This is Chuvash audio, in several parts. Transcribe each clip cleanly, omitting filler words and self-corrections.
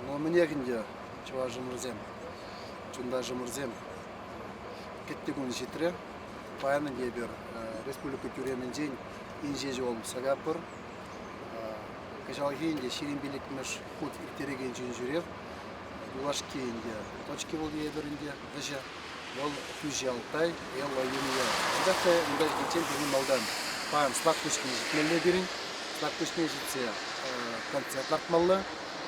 Ну, мӗнех ӗнтӗ, чӑвашӑмӑрсем, чунташӑмӑрсем, кӗтнӗ кун ҫитрӗ. Паян ӗнтӗ эпир республика тӳремӗнчен инҫе ҫул тухса каятпӑр. Кӑҫалхи ӗнтӗ 25-мӗш хут ирттерекен ҫӳрев юлашки ӗнтӗ точки вӑл тейӗпӗр ӗнтӗ вӗҫӗ. Вӑл Хӳҫӗ Алтай, Элла Юния. Анчах та унта ҫитиччен пирӗн малтан паян Слакпуҫне ҫитмелле пирӗн. Слакпуҫне ҫитсе концерт лартмалла.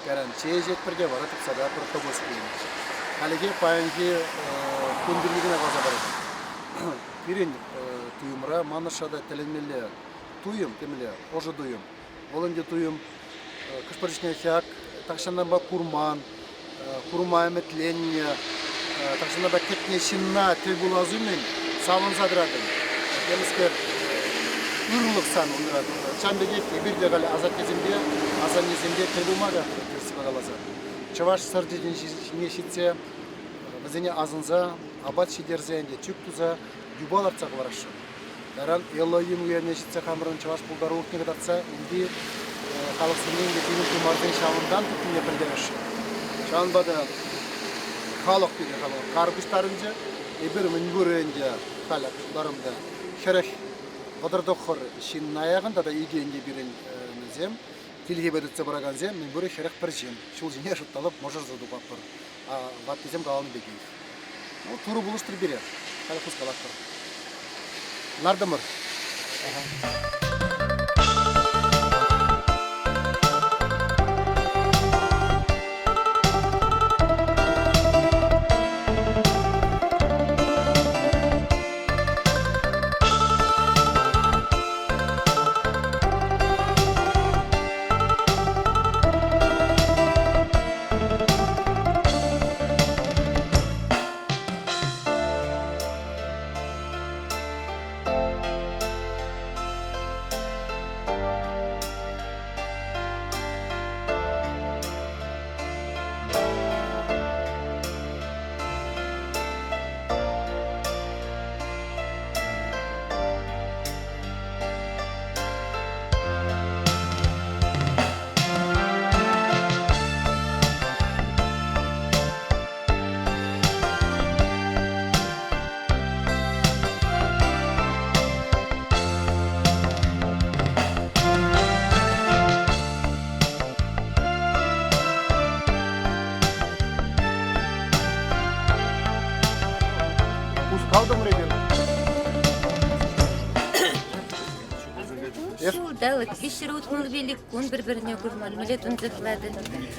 Кайран чей ӗҫетпӗр те вара тухса каятпӑр Тобольские. Хальлӗхе паянхи кун пирки кӑна каласа паратӑп. Пирӗн туйӑмра манӑша та тӗлӗнмелле туйӑм темелле, ӑшӑ туйӑм. Вӑл ӗнтӗ туйӑм кӑшпӗр чухне ҫак тахҫантанпа курман, курма ӗмӗтленнӗ, тахҫантанпа кӗтнӗ ҫынна тӗл пулас умӗн савӑнса тӑратӑн. Темӗскер ырлӑх сан унра. Ҫавӑн пекех эпир те халь асаттесемпе, асаннесемпе тӗл пулма та тӗрӗссипе каласан. Чӑваш сӑрчӗ ҫине ҫитсе вӗсене асӑнса апат ҫитерсе ӗнтӗ чӳк туса юпа лартса хӑварасшӑн. Кайран Элоин уявне ҫитсе хамӑрӑн чӑваш пултарулӑхне кӑтартса унти халӑхсене ӗнтӗ пирӗн тымарсен ҫавӑнтан тухнине пӗлтересшӗн. Ҫавӑнпа та халӑх пирӗн халӑх кар пуҫтарӑнчӗ. Эпир мӗнпур ӗнтӗ халӗ пуҫтарӑнтӑ 40 39 ҫынна яхӑн тата икӗ ӗнтӗ пирӗн мӗнсем тилхепе тытса пыракансем мӗнпурӗ 41 ҫын. Ҫул ҫине шутлалӑп мӑшӑрсӑр тухатпӑр. Ваттисем каланӑ пекех. Ну, Турӑ пулӑштӑр пире. Халӗ хускалатпӑр. Лартӑмӑр. Калтӑмӑр эпир. Ҫулталӑк 365 кун пӗр-пӗрне курман, мӗнле тунсӑхлатӑн.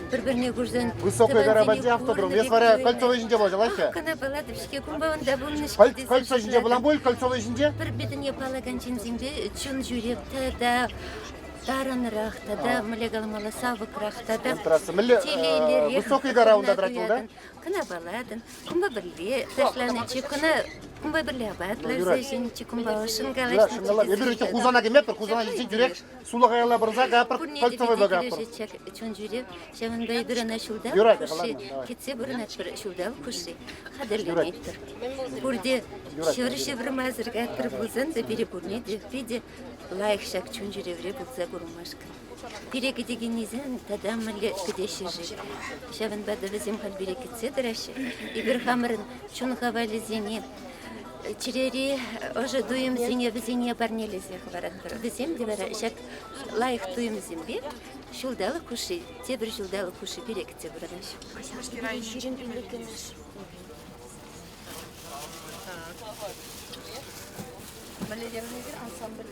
Пӗр-пӗрне курсан Высокая гора патне автодром. Эс вара кольцовой ҫинче пулать, Кӑна палатӑп-ҫке, кунпа унта пулнӑ-ҫке. Кольцо ҫинче пулан пуль, кольцовой ҫинче? Пӗр-пӗрне паллакан ҫынсемпе чун ҫӳреп тата тарӑнрах тата мӗнле каламалла савӑкрах тата телейлӗрех. Высокая гора унта тӑрать вӑл, да? Кӑна палатӑн. Кунпа пӗрле ташланӑччӗ, кӑна кунпа пӗрле апатланса ҫинӗччӗ, кунпа ӑшшӑн калаҫнӑччӗ. Эпир ӗнтӗ Хусана кӗмепӗр, Хусана ҫитсен тӳрех сулахаялла пӑрса кайӑпӑр, кольцевойпа кайӑпӑр. Чун ҫӳрев, ҫавӑнпа эпир ӑна ҫулталӑк хушши кӗтсе пурӑнатпӑр, ҫулталӑк хушши хатӗрленетпӗр. Пурте ҫӗр ҫывӑрмасӑр каятпӑр пулсан та пире пурне те питӗ лайӑх ҫак чун ҫӳревре пулса курмашкӑн. Пире кӗтекеннисем тата мӗнле кӗтеҫҫӗ-ши? Ҫавӑнпа та вӗсем халь пире кӗтсе тӑраҫҫӗ. Эпир хамӑрӑн чун хавалӗсене, чӗрери ӑшӑ туйӑмсене вӗсене парнелесе хӑваратпӑр. Вӗсем те вара ҫак лайӑх туйӑмсемпе ҫулталӑк хушши, тепӗр ҫулталӑк хушши пире кӗтсе пурӑнаҫҫӗ. Ансамбль.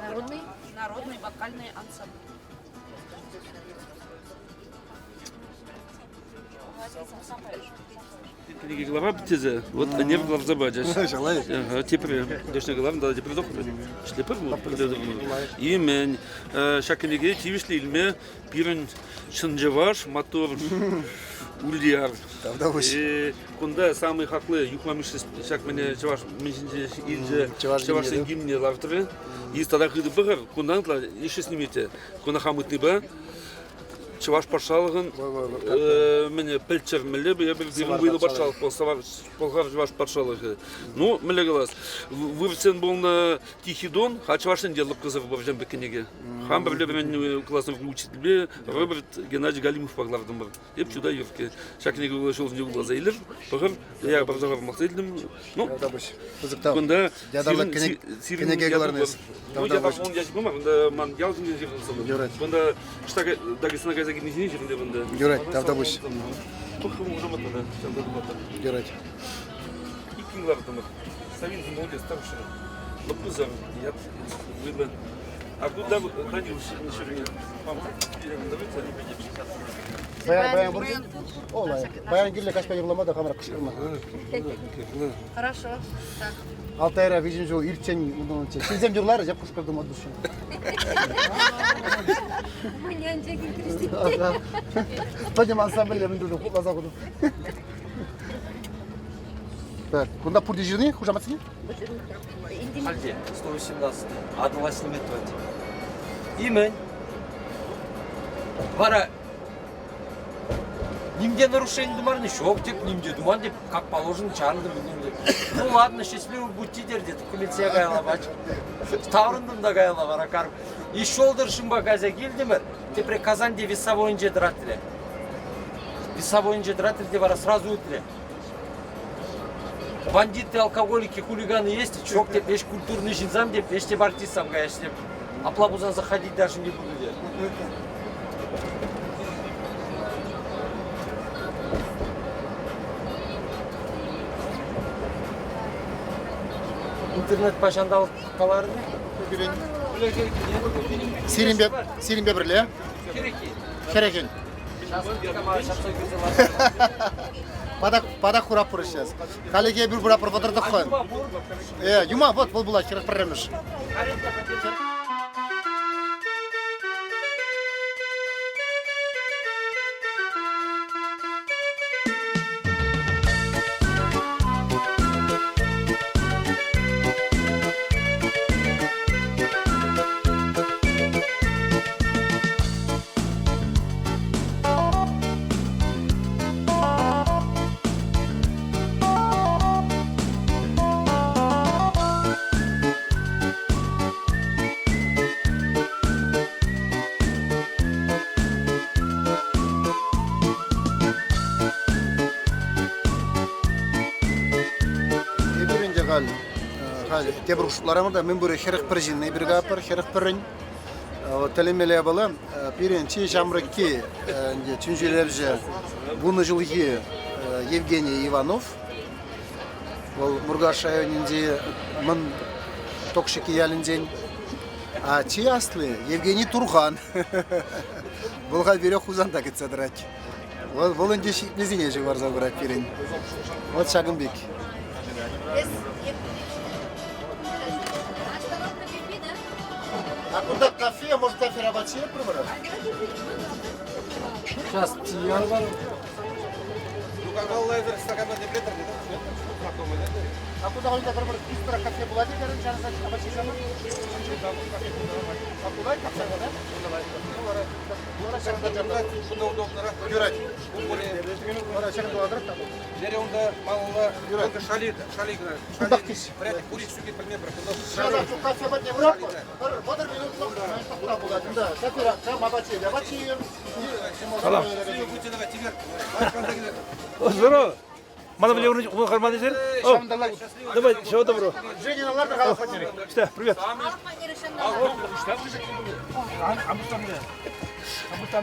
Народный? Народный вокальный ансамбль. Кӗнеке глава тесе, вот не в главза бачаш. Тепре, дешне главн, да, тепре дохры. Шлепер Имен, ҫак кӗнеке тивӗҫлӗ илме пирӗн чӑн чӑваш, маттур Ульяр. Тавтапуҫ. Кунта самый хаклы Юхма Мишши ҫак мӗне чӑваш мӗн ҫинче илчӗ, чӑвашсен гимнне лартрӗ. И тата хытӑ пӑхӑр, кунтан ытла еще снимете. Куна хам ыйтнипе Чӑваш патшалӑхӑн мӗне пӗлччӗр мӗнле эпир пирӗн вӑйлӑ патшалӑх Пӑлхар Чӑваш патшалӑхӗ. Ну, мӗнле калас, вырӑссен пулнӑ Тихий Дон, а чӑвашсен те лӑпкӑсӑр вӗсем пек кӗнеке. Хам пӗрле вӗреннӗ класснӑй учительпе Роберт Геннадьевич Галимовпа кӑлартӑмӑр. Эп чута юркки. Ҫак кӗнеке ҫулсенче вуласа илӗр, пӑхӑр, я пӑрса илтӗм. Ну, пысӑк тав. Кунта ятарлӑ кӗнеке кӑларнӑ эс. Ну, ятарлӑ он ячӗ пулмар, кунта ман ял ҫинчен ҫырнӑ. Юрать. Кунта штага Дагестана кайса килни ҫинчен ҫырнӑ кунта. Юрать, тавтапуҫ. Пӑхрӑм ушаматна да, ҫавна туматта. Юрать. Иккӗн лартӑмӑр. Савин молодец, старший. Лӑпкӑсӑр, ят видно. А куда Данил ҫырни? Баян, баян пур О, лайӑх. Баян кирлӗ каҫпа юрлама та хамӑра кӑшкӑрма. Хорошо. Так. Алтайра виҫӗм ҫул иртсен унтан ҫынсем юрларӗҫ, эп кӑшкӑртӑм от души. Пӗтӗм ансамбле мӗн тунӑ, хутласа хутӑм. Так, кунта пурте ҫырни хушаматсене? Хальте 118 Атӑла снимет тӑвать. Имӗн. Вара нимде нарушение тумарни ҫук теп, нимде туман теп, как положено чарӑнтӑм нимде. Ну ладно, счастливый пути тер тет, документсене каялла пачӗ. Таврӑнтӑм та каялла вара карп. И ҫолтӑр шымпа кайса килтӗмӗр, тепре Казанте весовойӗнче тӑратрӗ. Весовойӗнче тӑратрӗ те вара сразу утрӗ. Бандиты, алкоголики, хулиганы есть, чок деп, еш культурный ҫынсам деп, еш деп артистсам каяҫ деп. Апла пулсан заходить даже не буду деп. Интернетпа ҫанталӑк каларӑн. Сирӗнпе, сирӗнпе пӗрле? Хӗрӗхӗн. Патак, патак хураппӑр сейчас. Халӗхе эпир пыраппӑр 39-ӑн. Э, юма, вот, вӑл пулать, 41-мӗш. Эпир ӗнтӗ халь, халь тепӗр шутларӑмӑр та мӗн пурӗ 41 ҫын эпир капӑр, 41-ӗн. Тӗлӗнмелле япала, пирӗн чи ҫамрӑкки ӗнтӗ чун ҫӳревҫӗ 10 ҫулхи Евгений Иванов. Вӑл Муркаш районӗнчи Мӑн Токшики ялӗнчен. А чи асли Евгений Турхан. Вӑл халь пире Хусанта кӗтсе тӑрать. Вӑл, вӑл ӗнтӗ ҫитмесене ҫывхарса пырать пирӗн. Вот ҫакӑн пек. А кунта кафе, может, кафе рабочие пырӑр? Сейчас тияр бар. А куда он пыр быстро кафе була дегенин чарса рабочий самы? А куда кафе да? Юрать. Лере унда малла только шали, шали гына. Кунтах кис. Вряд ли курить сүге білмей бір. Кафе батне бұрап, бір 30 минут болады. Да, кафе, там абачи, абачи. Салам. Здорово. Мана биле урын карман десер. Давай, всего доброго. Женя, ладно, халах Что, привет.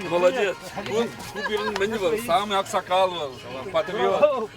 Молодец. Кун кубирин мени бар. Самый аксакал был. Патриот.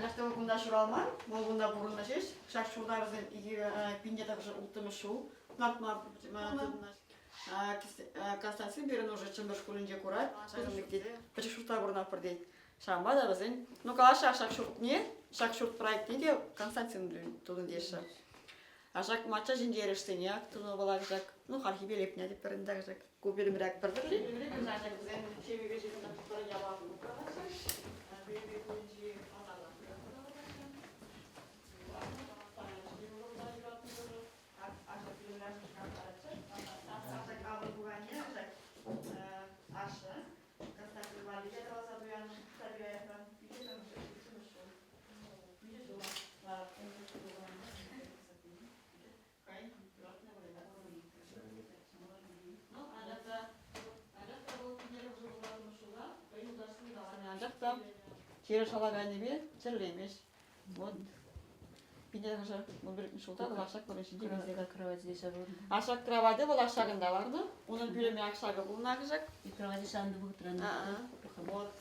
Анчах та вӑл кунта ҫуралман, вӑл кунта пурӑннӑ ҫеҫ. Ҫак ҫулта вӗсем 1906 ҫул лартма тытӑннӑ. Константин пирӗн уже Чӗмпӗр шкулӗнче курать. Пӗчӗк ҫуртра пурӑнатпӑр тет. Ҫавӑнпа та вӗсен, ну калаҫҫӗ, ҫак ҫуртне, ҫак ҫурт проектне те Константин тунӑ теҫҫӗ. А ҫак мачча ҫинчи эрешсене ак тунӑ вӑл ҫак, ну хальхипе лепнӗ тетпӗр ӗнтӗ ҫак. Ку пӳлӗмре пӗр тӗрлӗ. Вӗсем ҫемьепе ҫыхӑннӑ пӗр яваплӑ упранаҫҫӗ. Пӳлӗмпе кунӗнчи Анчах та чире шала кайнипе чирлемест. Вот. Пине хӑшӗ 11 ҫулта вӑл ашак вырӑн ҫинче вилсе кайнӑ. Кровати ҫавӑн. Ашак кровати вӑл ашакӑнта ларнӑ. Унӑн пӳлӗмӗ акшакӑ пулнӑ акшак. И кровати ҫавӑнта вӑхӑтран. Вот.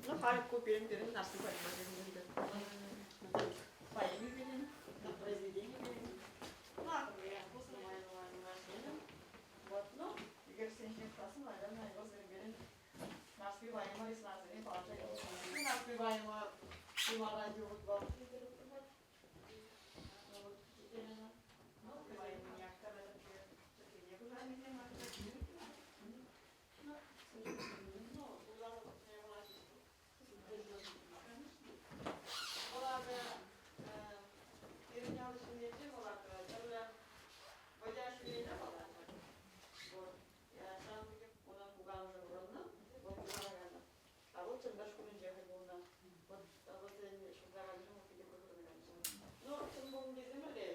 Ну, халь ку пирӗн пирӗн нарси поэма Поэми пирӗн, произведени пирӗн. Ну, Вот, ну, ӳкерсенчен тасӑн, наверное, его пирӗн Нарспи поэма рисунасене палӑртса Нарспи поэма А вӑл Чӗмпӗр шкулӗнче хӑй пулнӑ. Вот вӗсен ҫулта кайнӑ питӗ пысӑк Ну, чӑн пулнӑ тесе мӗнле?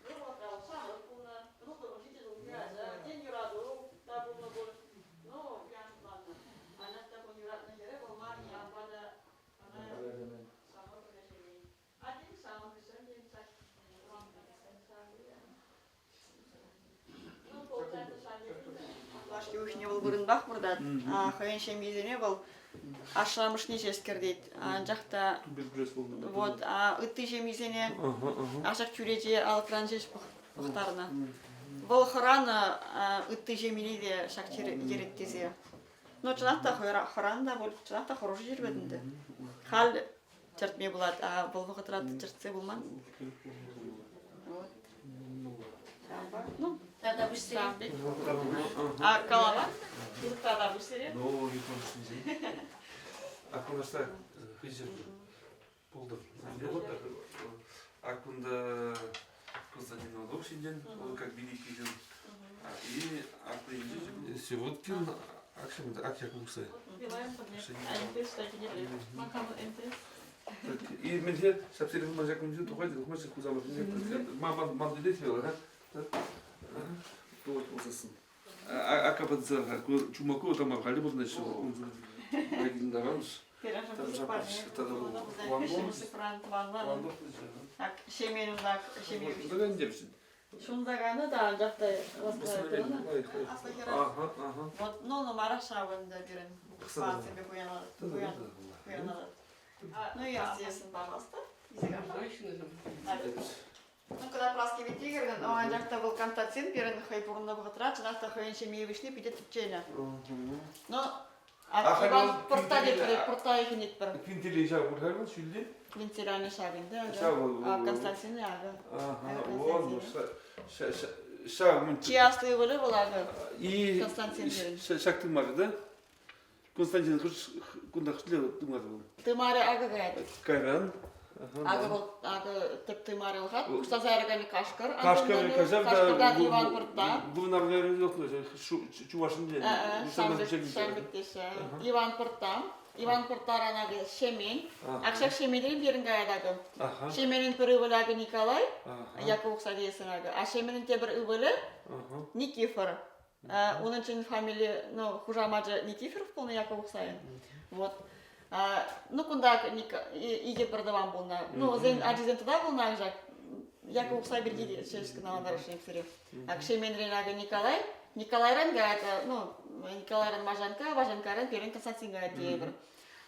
Ну, вӑхӑтра вӑл ҫамрӑк пулнӑ, ну, ҫичӗ ҫулхи ача, тен, юрату та пулнӑ пуль. Ну, пьян шутланнӑ. Анчах та кун юратнӑ хӗрӗ вӑл мар, никампа та ӑна ҫамрӑк пӗрлешеймен. А тен, ҫавӑн хыҫҫӑн тен, ҫак Юлашки уйӑхне вӑл вырӑнпах выртать. Хӑйӗн ҫемйисене вӑл ашшӗ-амӑшне ҫеҫ кӗртет. Анчах та вот ытти ҫемйисене ашак чӳрече алӑкран ҫеҫ пӑхтарнӑ. Вӑл хӑранӑ ытти ҫемьене те ҫак ерет тесе. Ну, чӑнах та хӑранӑ та пуль, чӑнах та хӑрушӑ чир вӗт ӗнтӗ. Халь чӗртме пулать, а вӑл вӑхӑтра чӗртсе пулман. Вот. Ну, Тата пуҫсене. А калава? Тата пуҫсене? Ну, А кунашта хыҫӗ пултӑр. А кунта Константин Иванов ҫинчен, он как великий ҫын. И Акла Сироткин, Ак Якубса. И мӗнле ҫап телефон ҫак тухать, тухмасть хусамӑш. Ман ман билет вела, ха? Вот пулсассӑн. А КПЦ Чумакова там халӗ пурӑнаҫҫӗ. Ҫемен унта ҫемье. Ҫунса кайнӑ та, анчах та Вот, ну, нумарах ҫав ӗнтӗ пирӗн тӑвансемпе пуянланать. Ну, я съесын, пожалуйста. Ну, когда Праски Виттигерӗн, анчах та вӑл Константин пирӗн хӑй пурӑннӑ вӑхӑтра чӑнах та хӑйӗн ҫемйи вӗҫне питӗ тӗпченӗ. Ну, а Иван пӑртта тетпӗр, пӑртта ихӗнетпӗр. Квинтилий ҫав пуль вӑл ҫӳлте? Квинтиляне ҫав ӗнтӗ, а Константин акӑ. Ага, вон, ҫав мӗн. Чи аслӑ ывӑлӗ вӑл акӑ. И Константин пирӗн. Ҫак тымарӗ, да? Константин кунта хӑшле тымар вӑл? Тымарӗ акӑ каять. Кайран. Акӑ вӑл акӑ тӗп тымарӗ вӑл пуҫласа яраканӗ кашкӑр. Кашкӑр, кашкӑр Кашкӑртан Иван Пӑртта. Вырнар Чувашинче. Шамбек теҫҫӗ. Иван Пӑртта. Иван Пӑрттаран акӑ Ҫемен. Ак ҫак Ҫеменрен пирӗн каять акӑ. Ҫеменӗн пӗр ывӑлӗ акӑ Николай, Яков Савесин акӑ. А Ҫеменӗн тепӗр ывӑлӗ Никифор. Унӑн чӑн фамили, ну, хушамачӗ Никифоров пулнӑ Яков Ухсайӑн. Вот. Ну, кунта икӗ пӗртӑван пулнӑ. Ну, вӗсен ачисем тата пулнӑ анчах Яков Ухсай пирки те ҫеҫ кӑна ӑнлантарасшӑн сире. Ак Шеменрен акӑ Николай. Николайран каять, ну, Николайран Важанка, Важанкаран пирӗн Константин каять тейӗпӗр.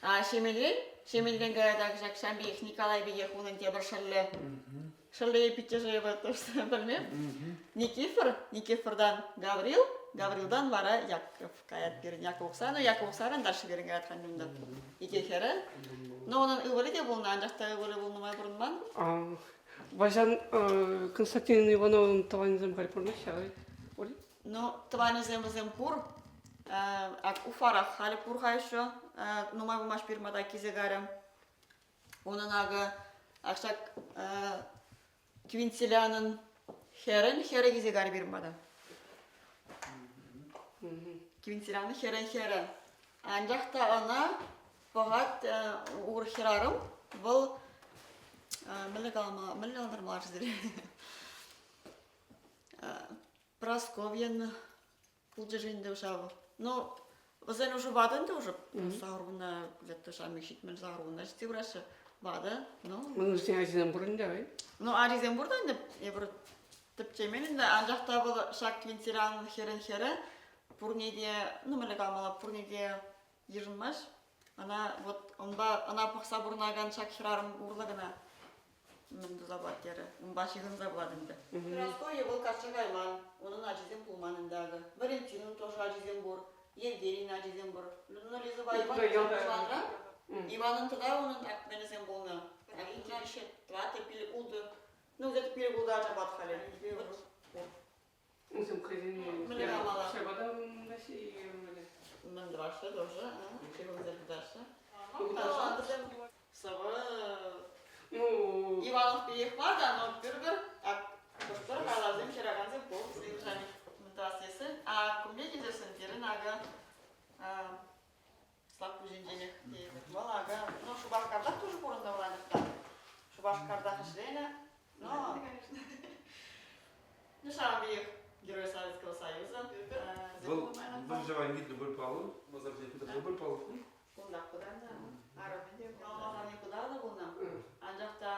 А Шеменрен Ҫеменрен каятах ҫак ҫам пекех Николай пекех унӑн тепӗр шӑллӗ. Шӑллӗ пиччӗшӗ эпӗ пӗлмем. Никифор, Никифортан Гаврил, Гаврилтан вара Яков каять пирӗн. Яков Оксана, Яков Оксанан дальше пирӗн каять ханнунта. Икӗ хӗрӗ. Но унӑн ывӑлӗ те пулнӑ, анчах та ывӑлӗ пулнӑ май пурӑнман. Ваҫан Константин Ивановӑн тӑванӗсем халь пурӑнаҫҫӗ, Ну, тӑванӗсем вӗсем пур. Ак Уфарах халӗ пур-ха еще. Нумай пулмасть пирма та килсе кайрӗ. Унӑн акӑ ак ҫак Квинтилянӑн хӗрӗн хӗрӗ килсе кайрӗ пирма та. Квинтилянӑн хӗрӗн хӗрӗ. Анчах та ӑна пӑхать урӑх хӗрарӑм. Вӑл мӗнле калама, мӗнле ӑнлантармалла-ши сире? Прасковьян пулчӗ-ши ӗнтӗ ҫав. Ну, вӗсен уже ватӑ ӗнтӗ уже. Сахӑр где-то ҫамик ҫитмӗл сахӑр вунна ҫитсе пыраҫҫӗ. Ватӑ, ну. Вӗсен ачисем пур ӗнтӗ, ай? Ну, ачисем пур та ӗнтӗ, эпир тӗпчемен ӗнтӗ, анчах та вӑл ҫак ветеран хӗрӗн хӗрӗ пурне те, ну, мӗнле каламалла, пурне те йышӑнмасть. Ӑна вот унпа ӑна пӑхса пурӑнакан ҫак хӗрарӑм урлӑ кӑна мӗн туса пулать терӗ. Унпа ҫыхӑнса пулать ӗнтӗ. Прасковья вӑл качча кайман, унӑн ачисем пулман ӗнтӗ акӑ. Валентинӑн тоже ачисем пур, Евгенийӗн ачисем пур. Ну, Лизӑпа Иван пуҫланӑран Иванӑн тата унӑн мӗнӗсем пулнӑ. Иккӗ, тӑваттӑ, пилӗк, ултӑ. Ну, где-то пилӗк ултӑ ача пат халӗ. Вӗсем хӑйсене Мӗнле каламалла? ҫапата России мӗнле? Мӗн тӑваҫҫӗ тоже, ҫыхӑнса тытаҫҫӗ. Сӑвӑ Ну, Иванов пекех мар та, но пӗр-пӗр хӑш-пӗр хайлавсем ҫыракансем пур тӑвас тесен. А кунне килсессӗн пирӗн акӑ Слакпуҫӗнченех тейӗпӗр. Вӑл акӑ, ну, Шупашкартах тоже пурӑннӑ вӑл анчах та. Шупашкартах ӗҫленӗ. Но, ну, ҫавӑн пекех Герой Советского Союза. Вӑл вӑрҫӑва килнӗ пуль паллӑ, масар ҫине пуль паллӑ. Кунтах пытарнӑ. Арӑмӗ те масарне пытарнӑ пулнӑ. Анчах та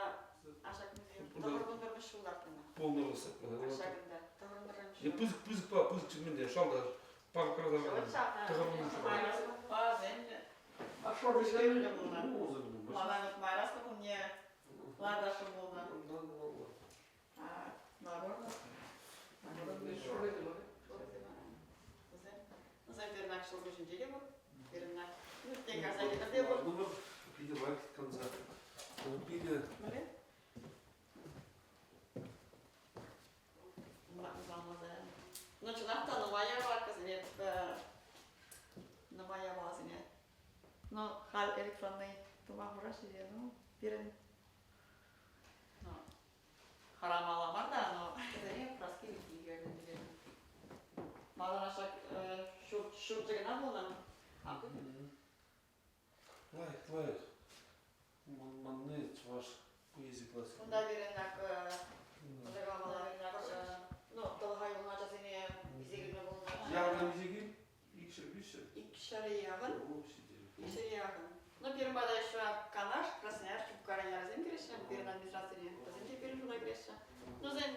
ашакнисем тӑхӑр ҫул лартнӑ. Полный вӑл. Ашакында тӑхӑр ҫул. Пысӑк пысӑк пысӑк чӗнмен шалта Ну, чӑнах та нумай япаласене нумай япаласене. Ну, халь электронный тума хушаҫҫӗ те, ну, пирӗн ну, харамалла мар та, но вӗсене праски витти Малтан ҫак ҫурт ҫурчӗ кӑна пулнӑ. Лайӑх, лайӑх. Манни чӑваш поэзи классики. Кунта пирӗн ак ну, тӑлӑха юлнӑ ачасене илсе килме пулнӑ. Явнӑ миҫе кил? Икҫӗр, виҫҫӗр? Икҫӗре яхӑн. Икҫӗре яхӑн. Ну, пирӗн пата еще Канаш, Красноярск, Чупкара ялӗсем кӗреҫҫӗ, пирӗн администрацине. Вӗсем те пирӗн шута кӗреҫҫӗ. Ну, вӗсем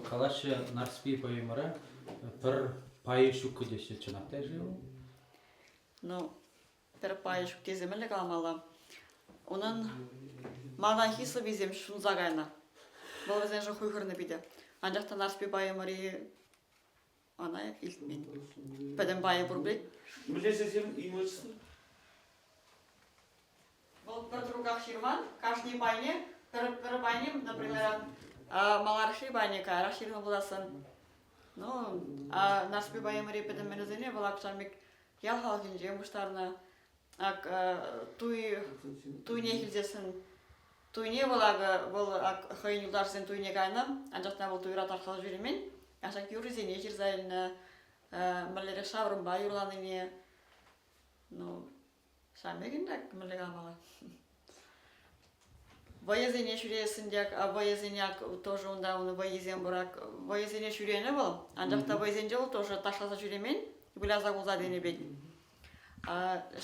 Калаҫҫӗ Нарспи поэмӑра пӗр пайӗ ҫуккӑ теҫҫӗ. Чӑнах та-ши вӑл? Ну, пӗр пайӗ ҫук тесе мӗнле каламалла? Унӑн малтанхи сӑввисем ҫунса кайнӑ. Вӑл вӗсемшӗн хуйхӑрнӑ питӗ. Анчах та Нарспи поэмӑри ӑна илтмен. Пӗтӗм пайӗ пур пек. Мӗнле сесем имӑчсӑр? Вӑл пӗр труках ҫырман, кашни пайне, пӗр, пӗр пайне, например, маларахри пайне каярах ҫырнӑ пулассан. Ну, а Нарспи поэмӑри пӗтӗм мӗнӗсене вӑл ак ҫав пек ял халӑхӗнчен пуҫтарнӑ. Ак туй туйне илсессӗн туйне вӑл акӑ вӑл ак хӑйӗн юлташӗсен туйне кайнӑ, анчах та вӑл туйра тархас ҫӳремен. А ҫак юррисене ҫырса илнӗ, мӗнлерех ҫаврӑмпа юрланине. Ну, ҫавӑн пек ӗнтӗ мӗнле каламалла. Вӑйӑсене ҫӳресӗн те, вӑйӑсене ак тоже унта унӑн вӑййисем пур ак. Вӑйӑсене ҫӳренӗ вӑл, анчах та вӑйӑсенче вӑл тоже ташласа ҫӳремен, выляса кулса тенӗ пек.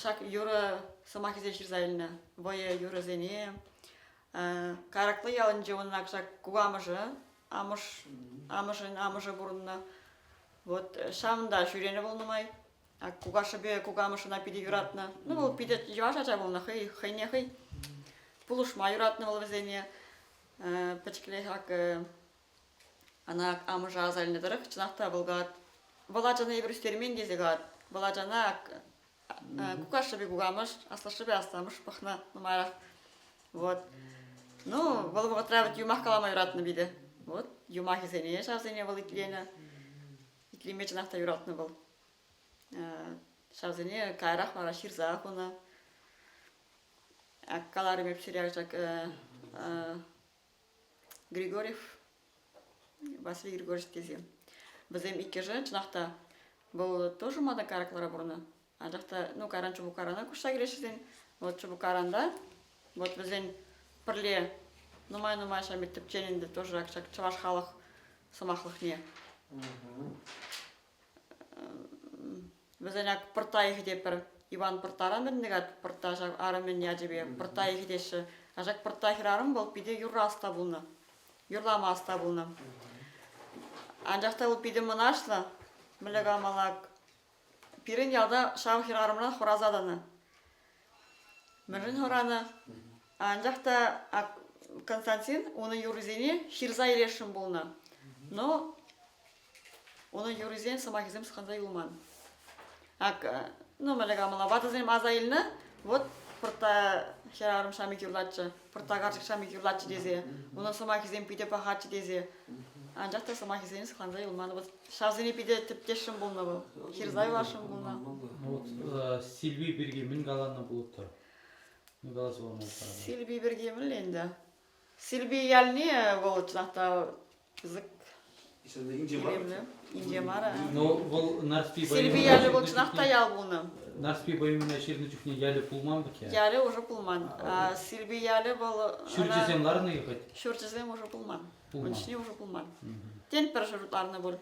Ҫак юрӑ сӑмахӗсене ҫырса илнӗ. Вӑйӑ юрӑсене. Караклы ялӗнче унӑн ак ҫак кукамӑшӗ, амӑш, амӑшӗн амӑшӗ пурӑннӑ. Вот ҫавӑнта ҫӳренӗ вӑл нумай. Кукашшӗпе кукамӑш ӑна питӗ юратнӑ. Ну, вӑл питӗ йӑваш ача пулнӑ, хӑй хӑйне хӑй пулӑшма юратнӑ вӑл вӗсене. Пӗчӗклех ак ӑна амӑшӗ аса илнӗ тӑрӑх, чӑнах та вӑл калать, вӑл ачана эпир ӳстермен тесе калать. Вӑл ачана ак кукашшӗпе кукамӑш, аслашшӗпе асламӑш пӑхнӑ нумайрах. Вот. Ну, вӑл вӑхӑтра вӗт юмах калама юратнӑ питӗ. Вот, юмахӗсене ҫавсене вӑл итленӗ. Итлеме чӑнах та юратнӑ вӑл. Ҫавсене каярах вара ҫырса хунӑ. Каларӑм эп сире ҫак Григорьев, Василий Григорьевич тесе. Вӗсем иккӗшӗ, чӑнах та, вӑл тоже мана Караклара пурӑннӑ. Анчах та, ну, кайран Чубукарана куҫса килеҫҫӗ Вот Чубукаранда, вот вӗсен пӗрле нумай-нумай ҫав тӗпченӗ ӗнтӗ тоже ҫак чӑваш халӑх сӑмахлӑхне. Вӗсен ак пӑртайӑхӗ те пӗр Иван Пӑрттаран вӗреннӗ-ха, Пӑртта ҫав арӑмӗн ячӗпе Пӑрттайӑхӗ теҫҫӗ. А ҫак Пӑртта хӗрарӑм вӑл питӗ юрра ӑста пулнӑ, юрлама ӑста пулнӑ. Анчах та вӑл питӗ мӑнаҫлӑ, мӗнле каламалла, пирӗн ялта ҫав хӗрарӑмран хӑраса тӑнӑ. Мӗншӗн хӑранӑ? Анчах та Константин унӑн юррисене ҫырса илесшӗн пулнӑ. Но Унӑн юррисен сӑмахӗсем сыхланса юлман. Ак, ну, мӗнле каламалла, ватӑсем аса илнӗ, вот пӑртта хӗрарӑм шамик юрлатчӗ, пӑртта карчӑк шамик юрлатчӗ тесе, унӑн сӑмахӗсем питӗ пахаччӗ тесе. Анчах та сӑмахӗсем сыхланса юлман. Вот ҫавсене питӗ тӗптесшӗн пулнӑ вӑл, ҫырса юласшӑн пулнӑ. Вот Сильви пирки мӗн каланӑ пулӑттӑр? Мӗн каласа пама пултаратӑр? Сильви пирки мӗнле ӗнтӗ? Сильви ялне вӑл чӑнах та пысӑк илемлӗ. Инҫе мар. Ну, вӑл Нарспи Сильви ялӗ вӑл чӑнах та ял пулнӑ. Нарспи поэмине ҫырнӑ чухне ялӗ пулман пек Ялӗ уже пулман. Сильви ялӗ вӑл Ҫурчӗсем ларнӑ-и хоть? Ҫурчӗсем уже пулман. Ун чухне уже пулман. Тен, пӗр ҫурт ларнӑ пуль.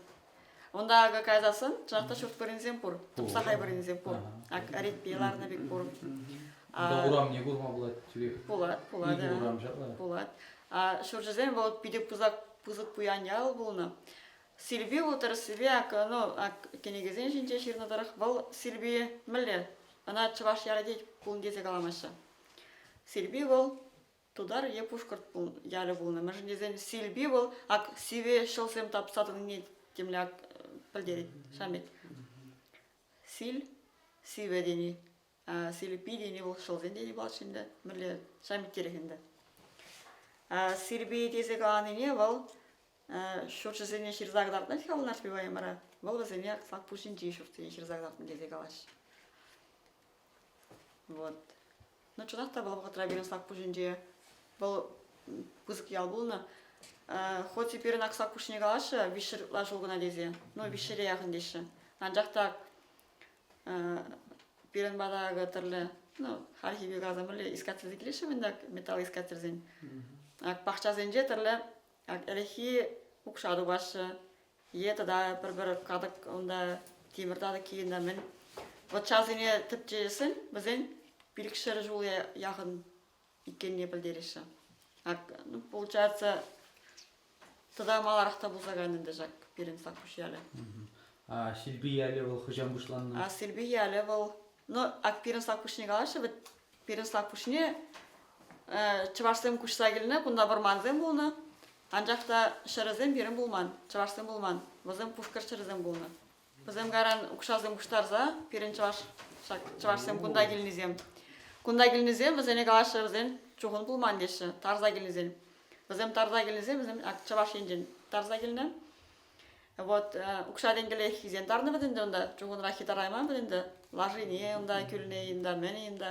Унта акӑ кайсассӑн чӑнах та ҫурт вырӑнсем пур. Тупсахай вырӑнсем пур. Ак ретпе ларнӑ пек пур. Унта урамне курма пулать тӳрех. Пулать, пулать. Икӗ урам ҫапла. Пулать. А ҫурчӗсем вӑл питӗ пысӑк, пысӑк пуян ял пулнӑ. Силпи вӑл тӗрӗссипе ак, ну, ак кӗнекесен ҫинче ҫырнӑ тӑрӑх вӑл Силпи мӗнле? Ӑна чӑваш ялӗ тет пулнӑ тесе каламаҫҫӗ. Силпи вӑл тутар е пушкӑрт ялӗ пулнӑ. Мӗншӗн тесен Силпи вӑл ак сивӗ ҫӑлсем тапса тӑнине темле ак пӗлтерет Шамет. Сил, сивӗ тени. Силпи тени вӑл ҫӑлсен тени пулать ӗнтӗ. Мӗнле Шаметтерех ӗнтӗ. Силпи тесе каланине вӑл ҫурчӗсене ҫырса кӑтартнӑ-ха вӑл Нарспи поэмӑра. Вӑл вӗсене Слакпуҫӗнчи ҫуртсене ҫырса кӑтартнӑ тесе калаҫҫӗ. Вот. Ну, чӑнах та вӑл вӑхӑтра пирӗн Слакпуҫӗнче вӑл пысӑк ял пулнӑ. Хоть и пирӗн ак Слакпуҫне калаҫҫӗ, виҫҫӗр ытла ҫул кӑна тесе. Ну, виҫҫӗре яхӑн теҫҫӗ. Анчах та пирӗн пата акӑ тӗрлӗ, ну, хальхи пек каласан мӗнле искательсем килеҫҫӗ мӗн так, металлоискательсен. Ак пахчасенче тӗрлӗ ак ӗлӗкхи укҫа тупаҫҫӗ, Е тата пӗр-пӗр катӑк унта тимӗр татӑкки унта мӗн. Вӑт ҫавсене тӗпчесен вӗсен пилӗкшер ҫул яхӑн иккенне пӗлтереҫҫӗ. Ак, ну, получается, тата маларах та пулса кайнӑ ӗнтӗ ҫак пирӗн Сакпуҫ ялӗ. А Силпи ялӗ вӑл хӑҫан пуҫланнӑ? А Силпи ялӗ вӑл, ну, ак пирӗн Слакпуҫне калаҫҫӗ вӗт, пирӗн Слакпуҫне чӑвашсем куҫса килнӗ, кунта вӑрмансем пулнӑ. Анчах та ҫӗрӗсем пирӗн пулман, чӑвашсем пулман. Вӗсем пушкӑрт ҫӗрӗсем пулнӑ. Вӗсем кайран укҫасем пуҫтарса пирӗн чӑваш ҫак чӑвашсем кунта килнисем. Кунта килнисем вӗсене калаҫҫӗ, вӗсем чухӑн пулман теҫҫӗ, тарса килнисем. Вӗсем тарса килнисем, вӗсем ак Чӑваш Енчен тарса килнӗ. Вот укҫа-тенкӗле хисен тарнӑ вӗт ӗнтӗ унта, чухӑнраххи тарайман вӗт ӗнтӗ. Лашине унта, кӳлне унта, мӗне унта.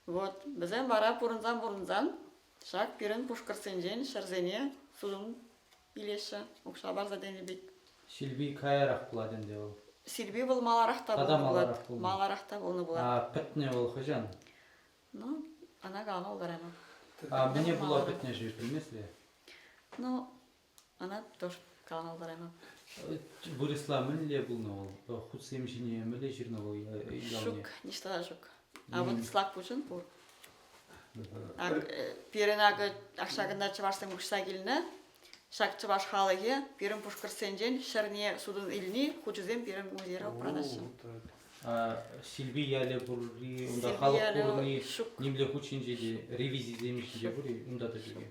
Вот вӗсем вара пурӑнсан-пурӑнсан ҫак пирӗн пушкӑртсенчен ҫӗрсене сутӑн илеҫҫӗ, укҫа парса тенӗ пек. Силпи каярах пулать ӗнтӗ вӑл. Силпи вӑл маларах та Тата пулнӑ маларах пулать. пулнӑ. Маларах та пулнӑ пулать. А пӗтнӗ вӑл хӑҫан? Ну, ӑна калама пултараймӑп. А мӗне пула пӗтнӗ-ши, пӗлмесле? Ну, ӑна тоже калама пултараймӑп. Вырӑсла мӗнле пулнӑ вӑл? Хутсем ҫине мӗнле ҫырнӑ вӑл ялне? Ҫук, ниҫта та ҫук. А вот Слакпуҫӑн пур. Ак, пирӗн акӑ ҫакӑнта чӑвашсем куҫса килнӗ. Ҫак чӑваш халӑхӗ пирӗн пушкӑртсенчен ҫӗрне сутӑн илни хучӗсем пирӗн музейре упранаҫҫӗ. Силпи ялӗ пурри, унта халӑх пурӑнни нимле хут ҫинче те, ревизисем ҫинче пур-и унта та ҫук-и?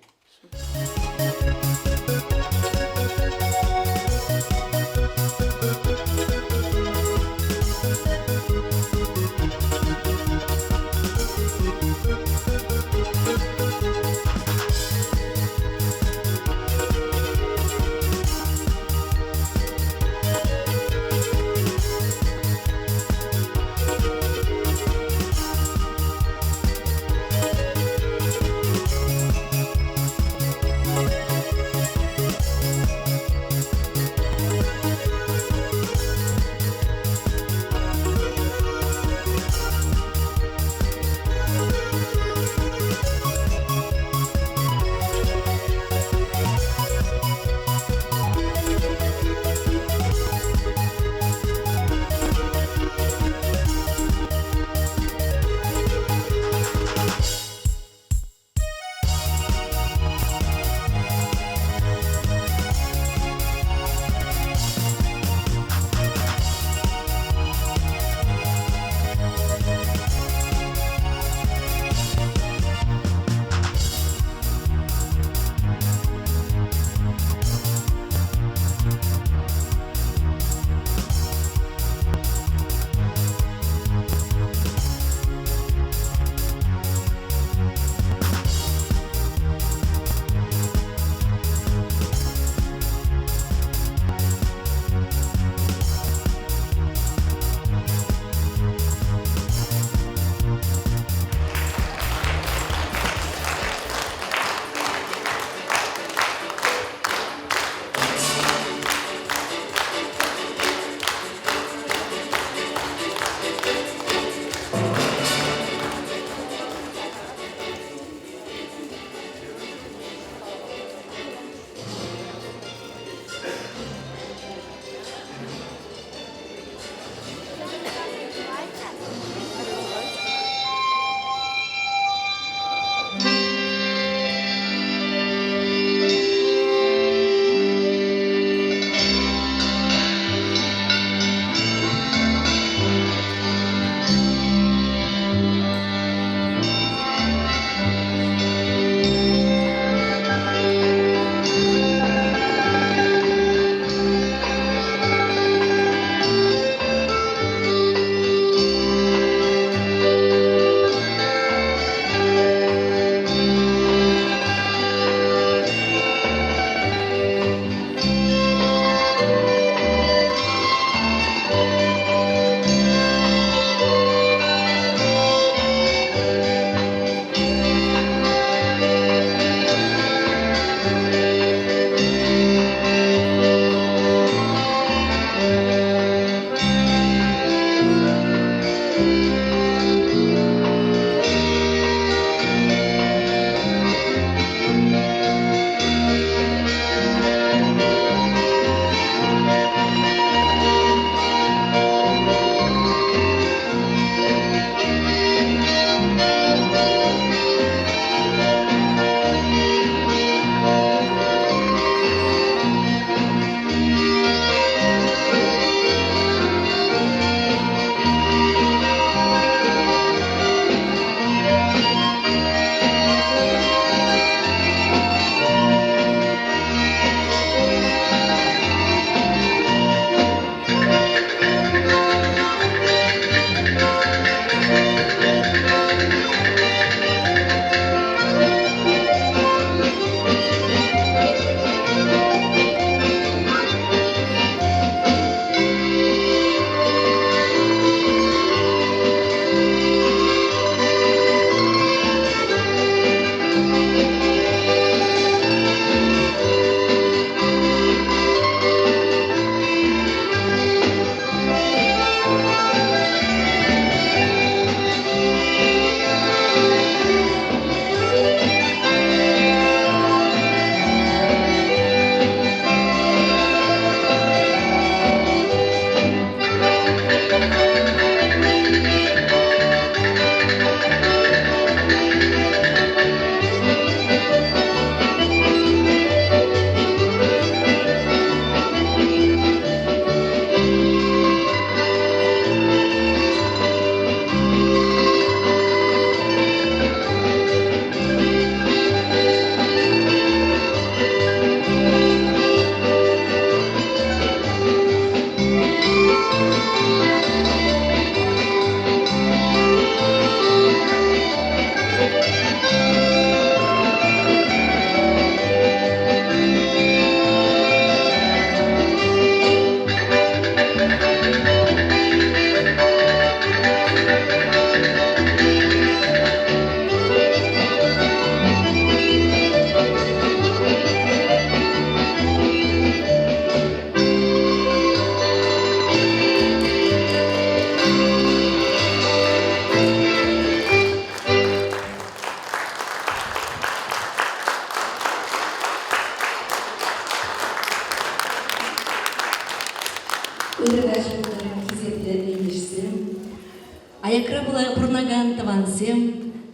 пурӑнакан тӑвансем,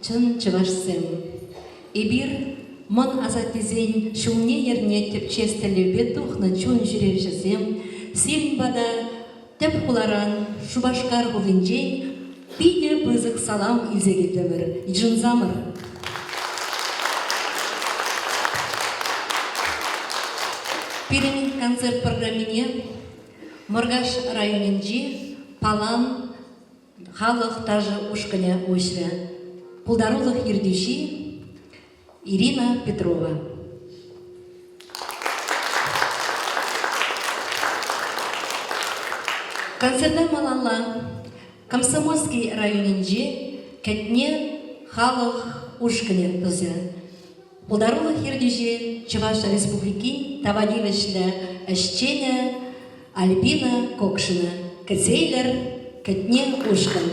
чӑн чӑвашсем. Эпир мӑн асаттесен ҫулне-йӗрне тӗпчес тӗллевпе тухнӑ чун ҫӳревҫӗсем сирӗн пата тӗп хуларан Шупашкар хулинчен питӗ пысӑк салам илсе килтӗмӗр. Йышӑнсамӑр! Пирӗн концерт программине Муркаш районӗнчи Палан халӑх ташӑ ушкӑнӗ уҫрӗ. Пултарулӑх ертӳҫи Ирина Петрова. Концерта малалла Комсомольски районӗнчи Кӗтне халӑх ушкӑнӗ тӑсӗ. Пултарулӑх ертӳҫи Чӑваш Республикин тава тивӗҫлӗ ӗҫченӗ Альбина Кокшина. Кӗтсе илӗр, Кӗтне ушкӑн.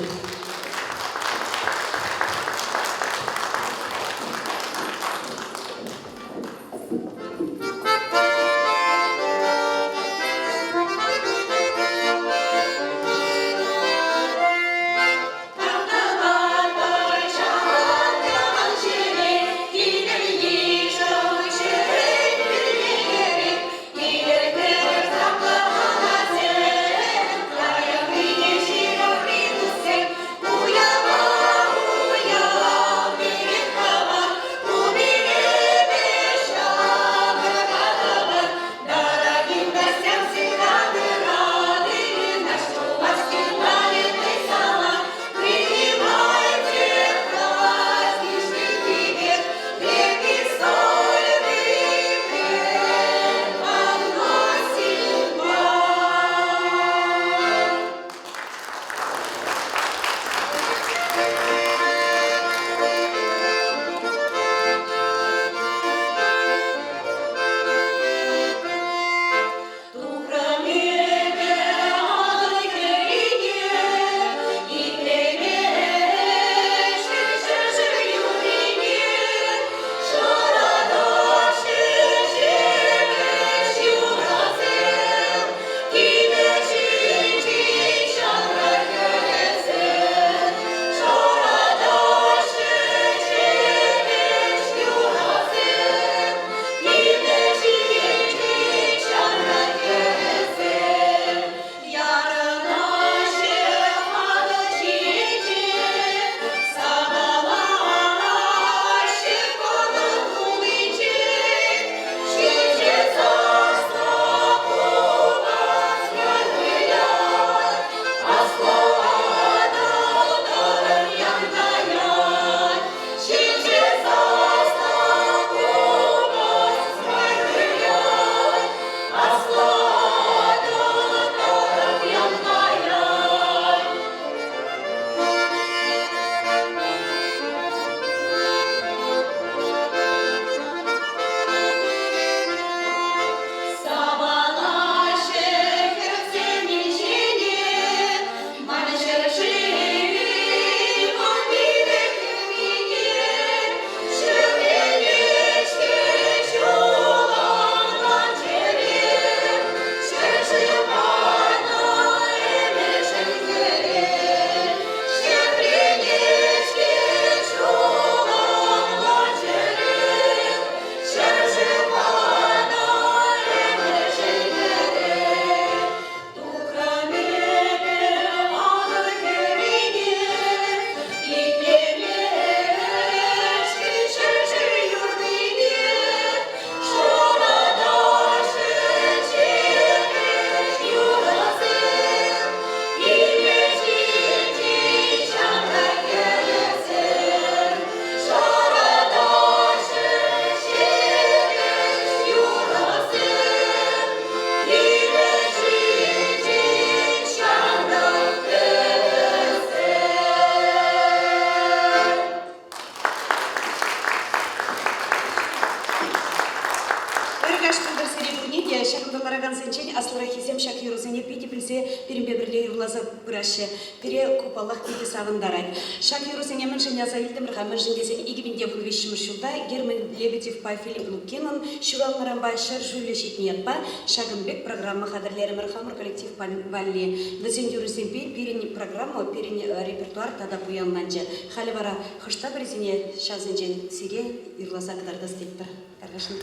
Ыркаш пултӑр сире пурне те. Ҫакӑнта ларакансенчен аслӑраххисем ҫак юрӑсене питӗ пӗлсе пирӗнпе пӗрле юрлаҫҫӗ. юрласа пыраҫҫӗ. Пире ку, паллах, питӗ савӑнтарать. Ҫак юрӑсене мӗншӗн аса илтӗмӗр-ха? Мӗншӗн тесен 2013 ҫулта Герман Лебедевпа Филипп Лукинӑн ҫуралнӑранпа ҫӗршывлӗ ҫитнӗ ятпа ҫакӑн пек программа хатӗрлерӗмӗр хамӑр коллектив валли. Вӗсен юррисемпе пирӗн программа, пирӗн репертуар тата пуянланчӗ. Халӗ вара хӑш та пӗрисене ҫавсенчен сире юрласа кӑтартас тетпӗр. Тархасшӑн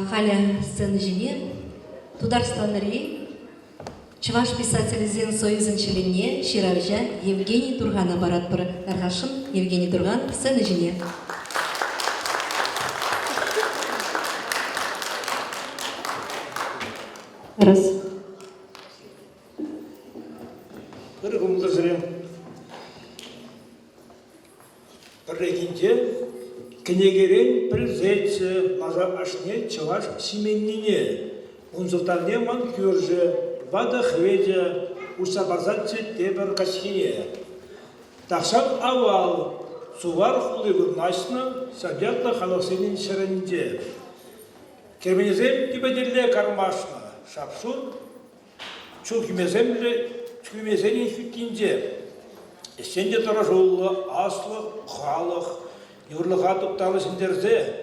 Халӗ сцена ҫине Тутарстанри Чӑваш писателӗсен союзӗн членне ҫыравҫа Евгений Турхана паратпӑр. Тархасшӑн, Евгений Турхан сцена ҫине. Раз. Ырӑ кӑмӑллӑ сире. Пӗррехинче кӗнекерен пӗлсеччӗ лаша ашне чӑваш ҫименнине. Ун сӑлтавне ман кӳршӗ, ватӑ Хветӗ, уҫса парсаччӗ тепӗр каҫхине. Тахҫан авал Сувар хули вырнаҫнӑ ҫав ятлӑ халӑхсенӗн ҫӗрӗнче. Керменӗсем тӳпетелле кармашнӑ, шап-шур Чул хӳмесемлӗ хӳмесенӗн хӳттинче ӗҫчен те тӑрӑшуллӑ аслӑ халӑх йывӑрлӑха туптанӑ ҫӗнтерсе,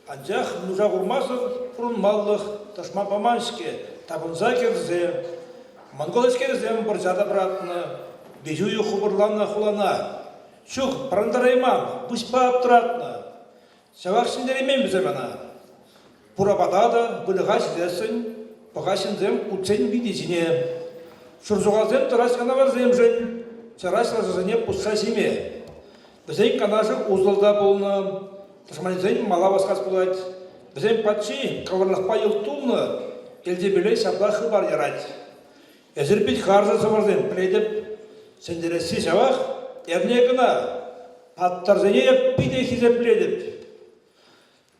анчах нуша курмасӑр пурӑнмаллӑх тӑшман паман-ҫке, тапӑнса кӗрсе монгол эскерӗсем вӑрҫа тапратнӑ, виҫ уйӑх хупӑрланӑ хулана. Ҫук, пӑрӑнтарайман, выҫпа аптӑратнӑ. Ҫавах ҫӗнтереймен вӗсем ӑна. Пур апата та выльӑха ҫитессӗн пӑха ҫынсем утсен вити ҫине. Шурсухалсем тӑраҫ янаварсемшӗн, чараҫ лашасене пусса ҫиме. Вӗсен канашӗ усӑл та пулнӑ, тӑшманӗсен мала васкас пулать. Вӗсен патши каварлӑхпа йӑлт тулнӑ, Элтепеле ҫапла хыпар ярать. Эсир пит харсӑр сӑвӑрсем, пӗлетӗп. Ҫӗнтересси ҫавах, эрне кӑна. Паттӑрсене эп питӗ хисеплетӗп.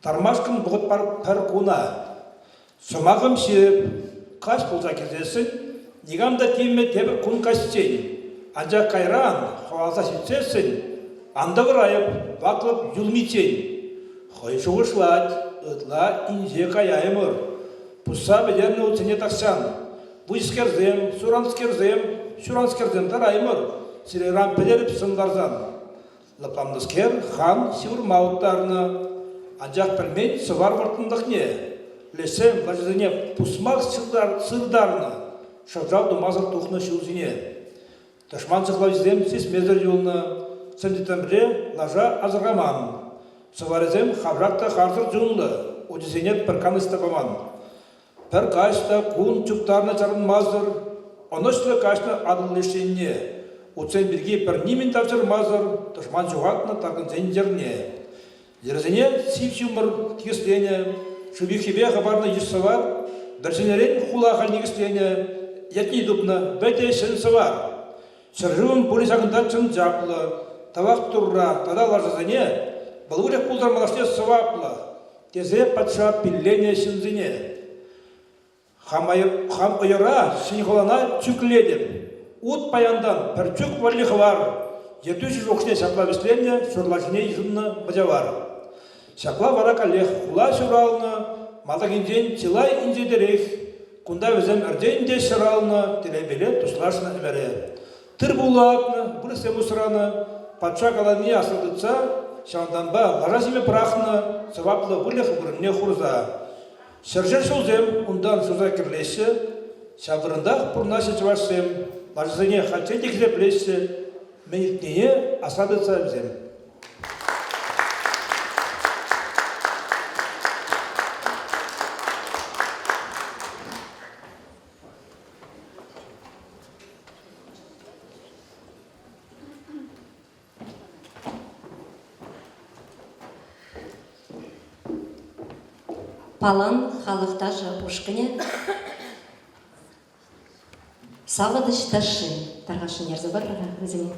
Тармашкӑн вӑхӑт пар пӗр куна. Сӑмахӑм ҫирӗп, каҫ пулса килсессӗн никам та тивмӗ тепӗр кун каҫчен. Анчах кайран, хӑваласа ҫитсессӗн, ан тӑвӑрайӑп, ваклӑп юлмиччен. Хӑй шухӑшлать, ытла инҫе каяймӑр. Пусса пӗтернӗ утсене тахҫан. Выҫскерсем, суранскерсем, ҫуранскерсем тараймӑр, сире пӗтерӗп сӑнларсан. Лӑпланнӑскер хан ҫывӑрма уттарнӑ, анчах пӗлмен сӑвар вӑрттӑнлӑхне. Лешсем лашасене пусмах сыртарнӑ, шӑв-шав тумасӑр тухнӑ ҫул ҫине. Тӑшман сыхлавҫисем сисмесӗр юлнӑ, сӗм-тӗттӗмре лаша асӑрхаман. Сӑварӗсем хавшак та харсӑр чунлӑ, учӗсене пӗр канӑҫ та паман. Пӗр каҫ та кун чуптарнӑ чарӑнмасӑр, ӑнӑҫлӑ каҫнӑ Атӑл леш енне. Утсем пирки пӗр нимӗн тавҫӑрмасӑр тӑшман ҫухатнӑ таркӑнсен йӗрне. Йӗрсене сив ҫумӑр тикӗсленӗ, шыв юххипе хӑпарнӑ йыш-сӑвар, вӗр-ҫӗнӗрен хула халь никӗсленӗ, ятне тупнӑ вӗтӗ ҫӗн сӑвар. Ҫӗршывӑм пулӗ ҫакӑнта чӑн чаплӑ, тавах Турра тата лашасене, вӑл выльӑх пултӑр малашне сӑваплӑ, тесе патша пилленӗ ҫынсене. Хам ӑйӑра ҫӗн хулана чӳклетӗп. Ут паянтан пӗр чӳк валли хӑвар. Ертӳҫӗ шухӑшне ҫапла вӗҫленнӗ, ҫурлаҫине йышӑннӑ мӑчавар. Ҫапла вара каллех хула ҫуралнӑ, малтанхинчен чылай инҫетерех. Кунта вӗсем ӗртен те ҫӑралнӑ, телейпеле туслашнӑ ӗмӗре. Тыр-пулла акнӑ, вырӑссем усранӑ, патша каланине асра тытса, ҫавӑнтанпа лаша ҫиме пӑрахнӑ, сӑваплӑ выльӑх вырӑнне хурса. Ҫӗршер ҫулсем унтан шуса кӗрлеҫҫӗ, ҫав вырӑнтах пурӑнаҫҫӗ чӑвашсем, лашасене хальччен те хисеплеҫҫӗ, мӗн илтнине асра тытса вӗсем. Палан халӑх ташӑ ушкӑнӗ Савӑнӑҫ ташши тархасшӑн ярса пар-ха вӗсене.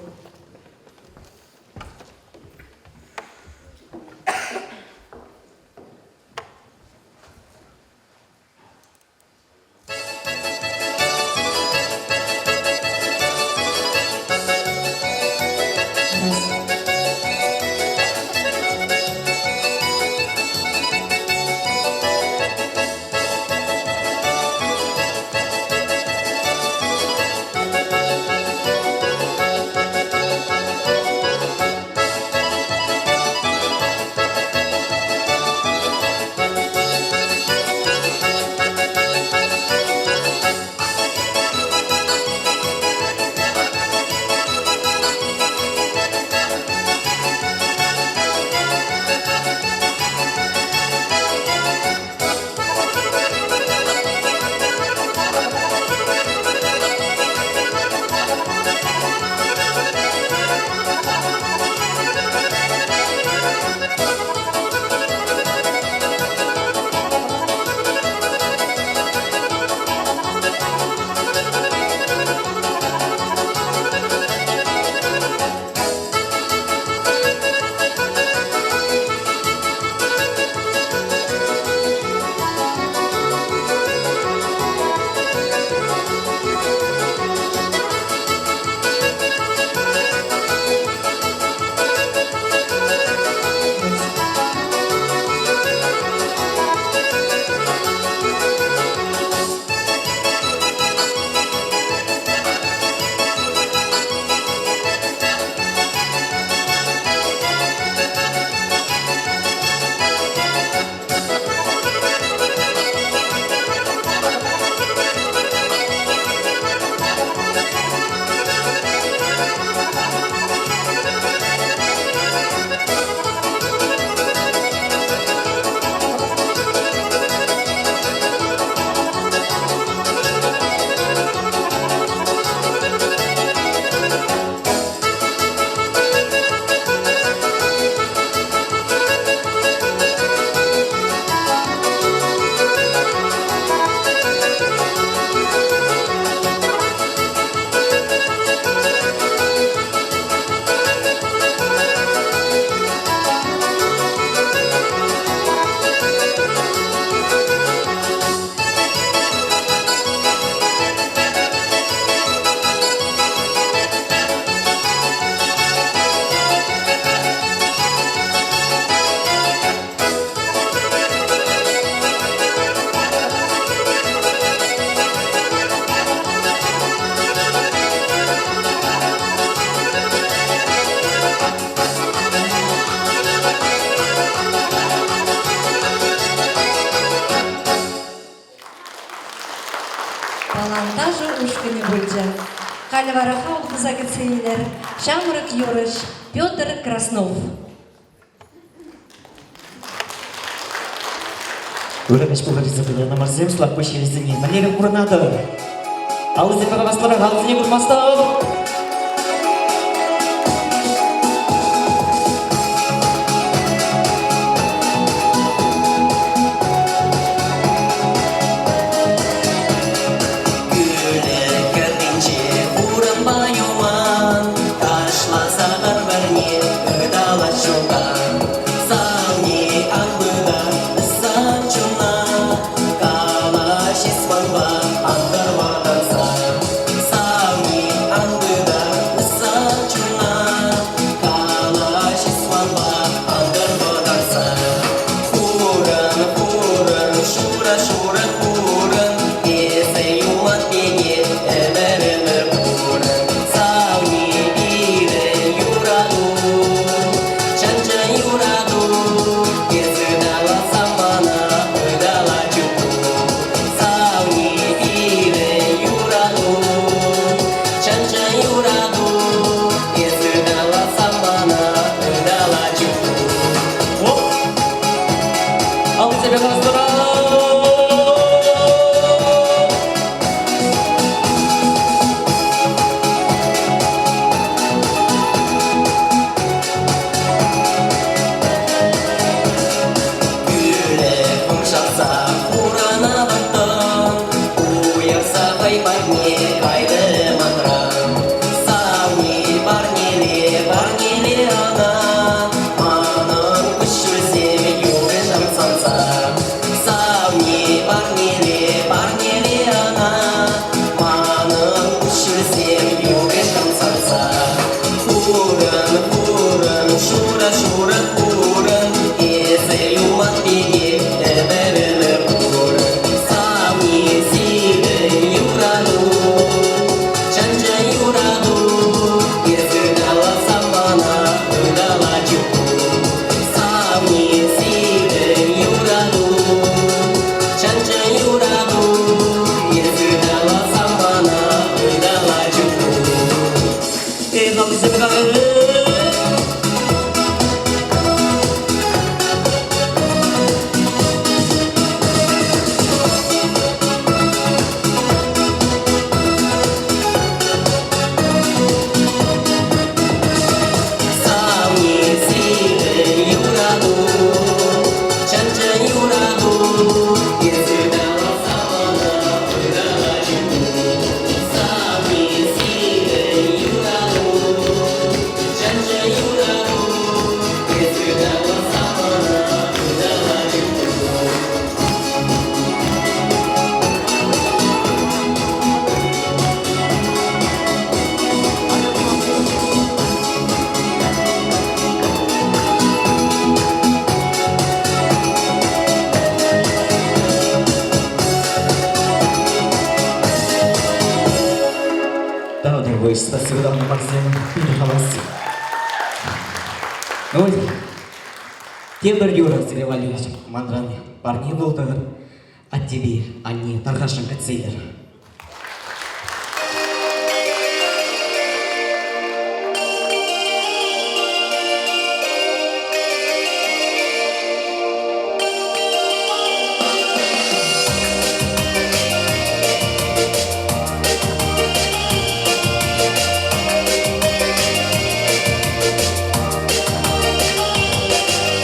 пулчӗ. Халӗ вара халӑх туса кӗтсе илер ҫамрӑк юрӑҫ Петр Краснов. Ырӑ ӗҫ пулӑшса пыракансем Слакпуҫ ҫынсене мӗнле пурӑнатӑр? Алӑсемпе хаваслӑрах алӑсене курмастӑп. Кӳлӗ хӗрринче хурӑнпа юман ташласа пӗр-пӗрне ыталать ҫултан. Савни ан пытар сан чуна, калаҫ эс манпа ан тӑр ватӑлса. Савни ан пытар сан чуна, калаҫ эс манпа ан тӑр вӑтанса. Хурӑн, хурӑн, шурӑ-шурӑ хурӑн, эсӗ юман пекех ӗмӗр-ӗмӗр пурӑн. Савни пирӗн юрату, чӑн-чӑн юрату, эс ыталасан мана ытала чупу. Савни пирӗн юрату, чӑн-чӑн юрату, эс ыталасан мана ытала чупу. Оп! Аллисемпе хаваслӑрах! Кӳлӗ хумшатса хурана вӑрттӑн, уйӑрса хӑй патне кайрӗ манран. Савни парнеле, парнеле ӑна, манӑн куҫҫульсем юрӗҫ ӑмсанса. Савни парнеле, парнеле ӑна, манӑн куҫҫульсем юрӗҫ ӑмсанса. Хурӑн, хурӑн, шурӑ-шурӑ хурӑн, эсӗ юман пекех ӗмӗр-ӗмӗр пурӑн. Савни сирӗн юрату, чӑн-чӑн юрату, эс ыталасан мана ытала чупу. Савни сирӗн юрату, чӑн-чӑн юрату, эс ыталасан мана ытала чупу. Эй, аллисемпе Савни сирӗн юрату, чӑн-чӑн юрату, эс ыталасан мана ытала чупу. Савни сирӗн юрату, чӑн-чӑн юрату, эс ыталасан мана ытала чупу. Да, другой, спасибо, да, Максим, хавас. Ну, тепӗр юрӑ сире валли манран парне пултӑр. Аттепе анне тархасшӑн кӗтсе илӗр.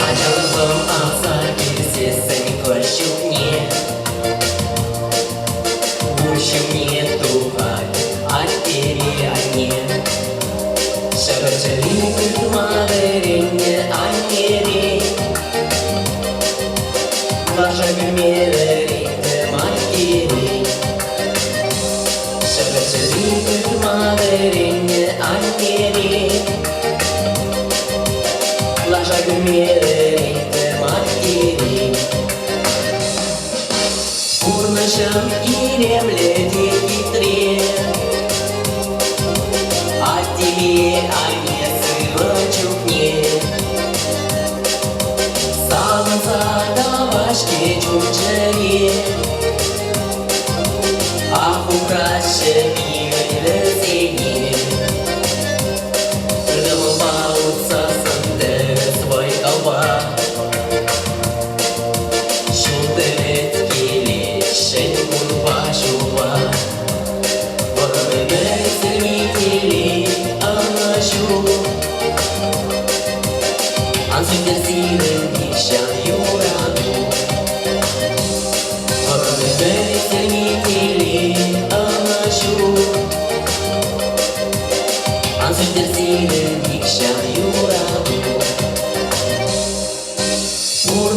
Ачалӑхӑм аса килсессӗн куҫҫульне, Куҫ умне тухать аттепе анне. Ҫӑкӑр чӗлли тытма вӗреннӗ аннерен. Лаша кӳлме вӗреннӗ аттерен. Ҫӑкӑр чӗлли тытма вӗреннӗ аннерен. Лаша кӳлме вӗреннӗ аттерен. Пурнӑҫӑм илемлӗ те хитре. Аттепе анне сывӑ чухне савӑнса калаҫ-ҫке чун-чӗре. Ах, упраҫҫӗ пирӗн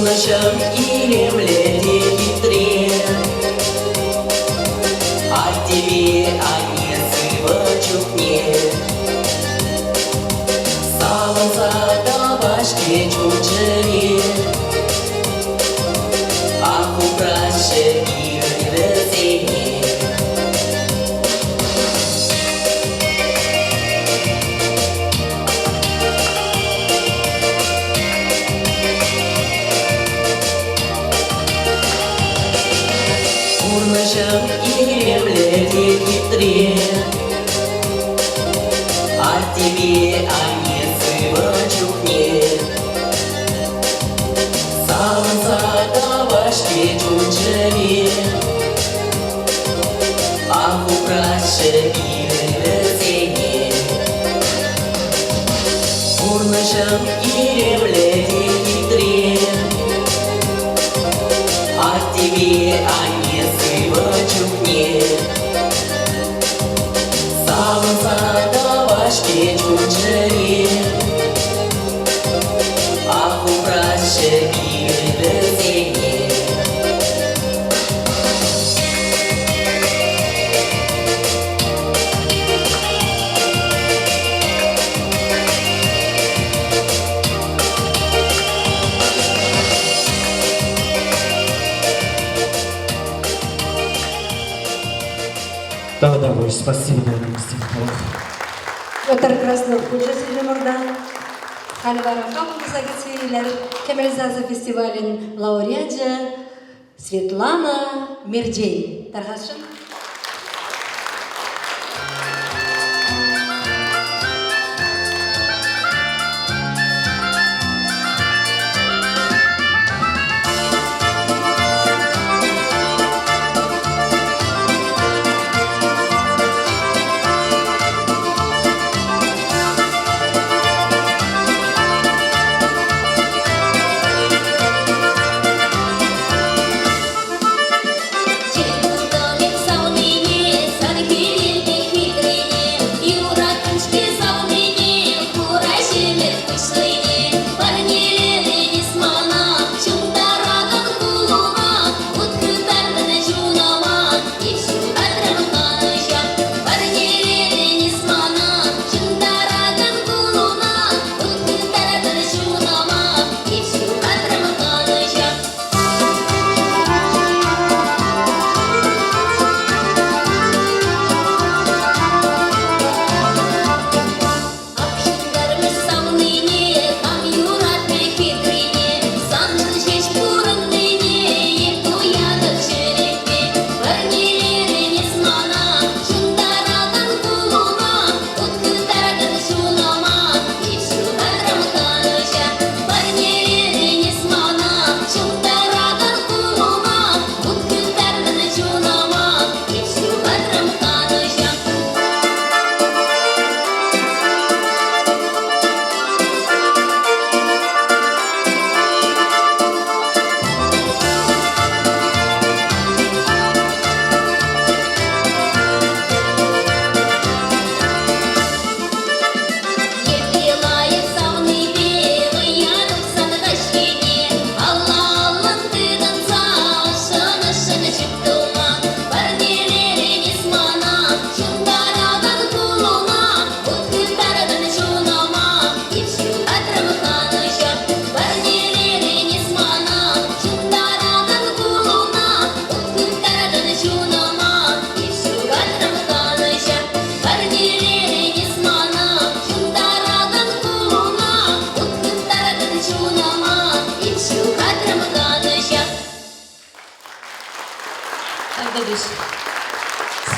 Пурнӑҫӑм илемлӗ те хитре. Аттепе анне сывӑ чухне савӑнса тапать-ҫке чун-чӗре. Ах, упраҫҫӗ пирӗн вӗсене. Пурнӑҫӑм илемлӗ те хитре. Аттепе анне сывӑ чухне савӑнса тапать-ҫке чун-чӗре. Ах, упраҫҫӗ пирӗн вӗсене. Пурнӑҫӑм илемлӗ те хитре. Аттепе анне сывӑ чухне савӑнса тапать-ҫке чун-чӗре. Ах, упраҫҫӗ пирӗн вӗсене. Да, да, спасибо, Петр Краснов пулчӗ сирӗн Халь вара хамӑр кӗтсе Кӗмӗл сасӑ фестивалӗн лауреачӗ Светлана Мерчен. Тархасшӑн.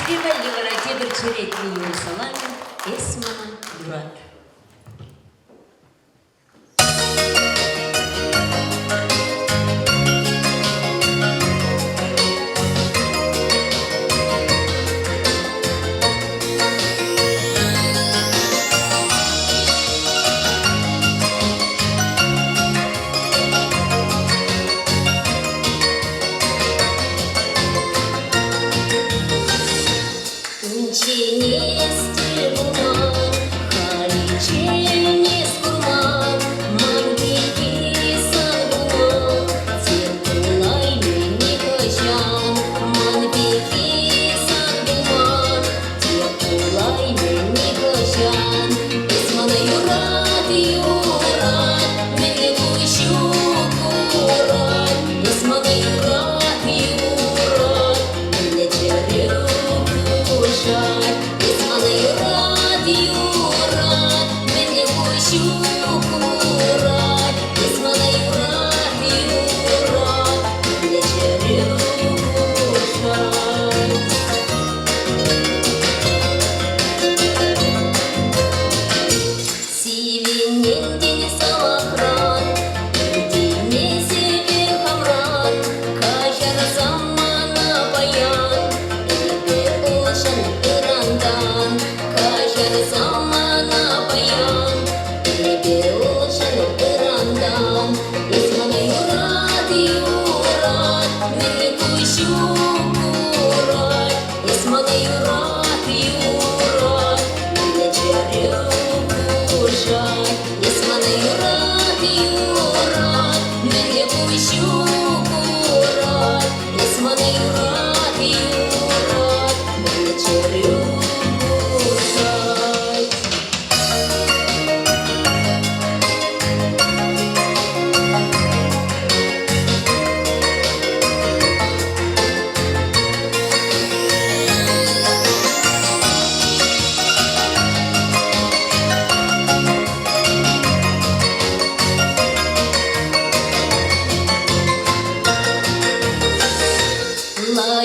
Сире валли вара тепӗр черетлӗ юрӑ саламӗ «Эс мана юрат». Унччен эс тӗл пулман халь.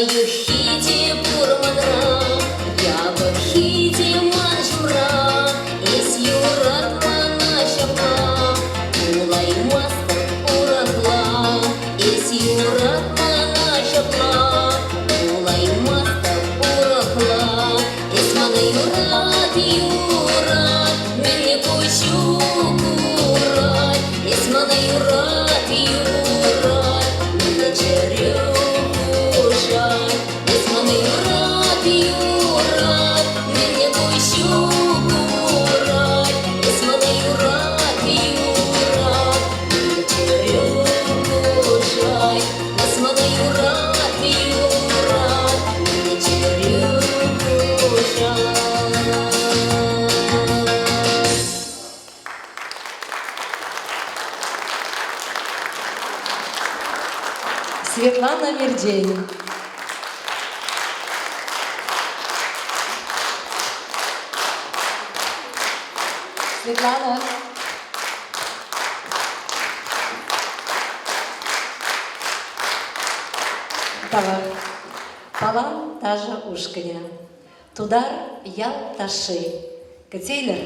Лайӑххи те пур манра, япӑххи те ман ҫумра. Эс юрат мана ҫапла, пулаймастӑп урӑхла. Эс юрат мана ҫапла, пулаймастӑп урӑхла. Эс мана юрат, юрат, мӗнле куҫу курать. Эс мана юрат, юрат, мӗнле чӗрӳ хушать. Эс мана юрат, юрат, мӗнле куҫу курать. Эс мана юрат, юрат, мӗнле чӗрӳ хушать. Эс мана юрат, юрат, мӗнле чӗрӳ хушать. Светлана Мердень. Светлана. Тавах. Палан ташӑ ушкӑнӗ. Тутар ял ташши. Кӗтсе илӗр.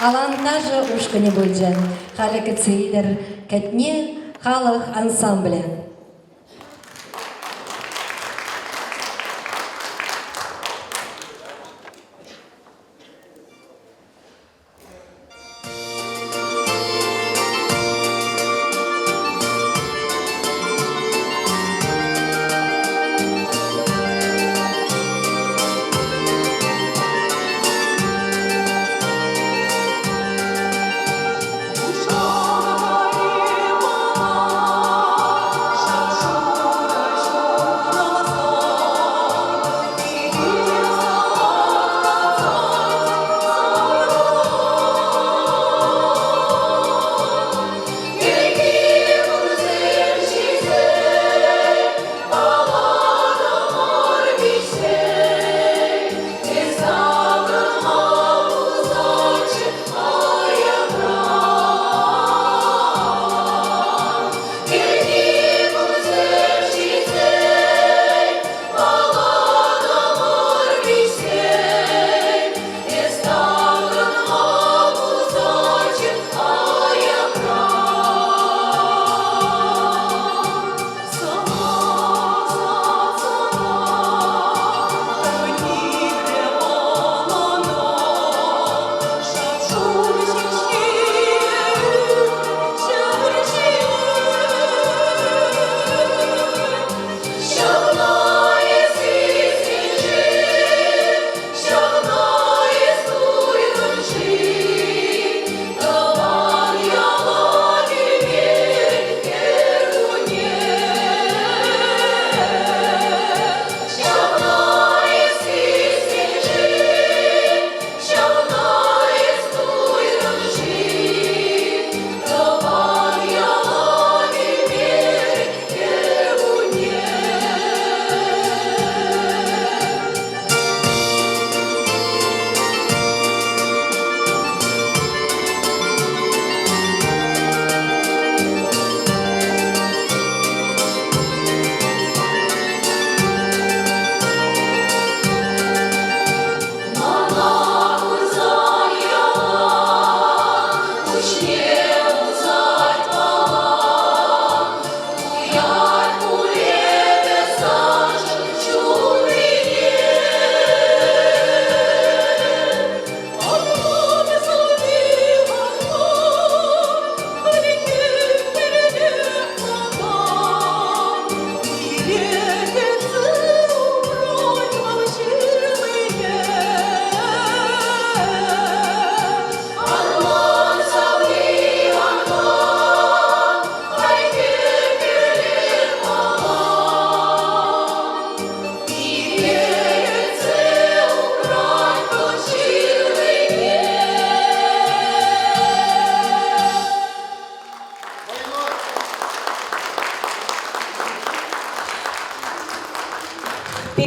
Алан ташӑ ушкӑнӗ пулчӗ. Халӗ кӗтсе илӗр Кӗтне халӑх ансамблӗ.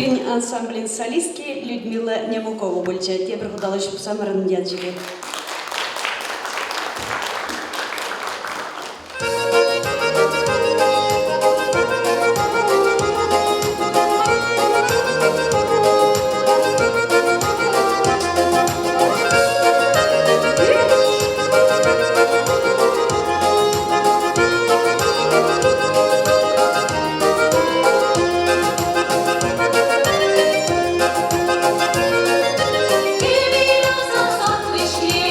Пирӗн ансамблӗн солистки Людмила Нямукова пулчӗ. Тепӗр хут алӑ ҫупсамӑрӑн ячӗпе. Сад вӗҫне.